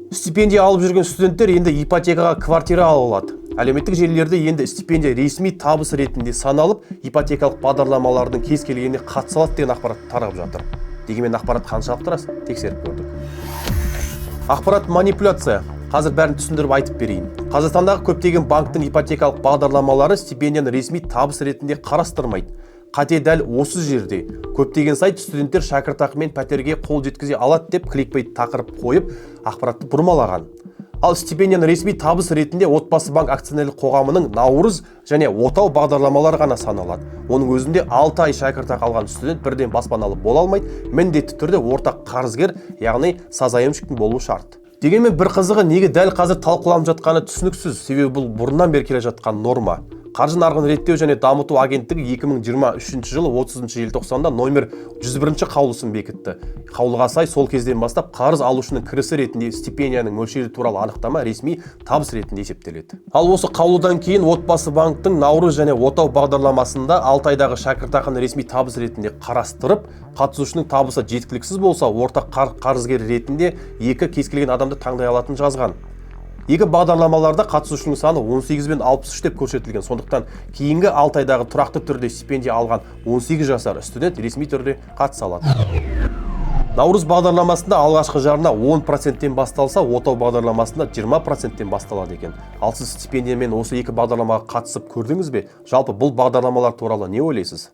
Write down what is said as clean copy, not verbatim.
Стипендия алып жүрген студенттер енді ипотекаға квартира ала алады. Әлеуметтік желілерде енді стипендия ресми табыс ретінде саналып, ипотекалық бағдарламалардың кез келгеніне қатыса алады деген ақпарат тарап жатыр. Дегенмен ақпарат қаншалықты рас, тексеріп көрдік. Ақпарат манипуляция. Қазір бәрін түсіндіріп айтып берейін. Қазақстандағы көптеген банктің ипотекалық бағдарламалары стипендияны ресми табыс ретінде қарастырмайды. Қате дәл осы жерде. Көптеген сайт студенттер шәкіртақымен пәтерге қол жеткізе алады деп кликбейт тақырып қойып, ақпаратты бұрмалаған. Ал стипендияны ресми табыс ретінде Отбасы банк акционерлік қоғамының «Наурыз» және «Отау» бағдарламалары ғана саналады. Оның өзінде 6 ай шәкіртақы алған студент бірден баспаналы бола алмайды, міндетті түрде ортақ қарызгер, яғни созаемщиктің болуы шарт. Дегенмен бір қызығы, неге дәл қазір талқыланып жатқаны түсініксіз, себебі бұл бұрыннан бері келе жатқан норма. Қаржы нарығын реттеу және дамыту агенттігі 2023 жылы 30 желтоқсанда номер 101 қаулысын бекітті. Қаулыға сай, сол кезден бастап қарыз алушының кірісі ретінде стипендияның мөлшері туралы анықтама ресми табыс ретінде есептеледі. Ал осы қаулыдан кейін Отбасы банктің «Наурыз» және «Отау» бағдарламасында 6 айдағы шәкіртақыны ресми табыс ретінде қарастырып, қатысушының табысы жеткіліксіз болса, ортақ қарызгер ретінде екі кез келген адамды таңдай алатынын жазған. Екі бағдарламаларда қатысушының саны 18 бен 63 деп көрсетілген. Сондықтан кейінгі 6 айдағы тұрақты түрде стипендия алған 18 жасар студент ресми түрде қатыса алады. «Наурыз» бағдарламасында алғашқы жарна 10%-тен басталса, «Отау» бағдарламасында 20%-тен басталады екен. Ал сіз стипендиямен осы екі бағдарламаға қатысып көрдіңіз бе? Жалпы бұл бағдарламалар туралы не ойлайсыз?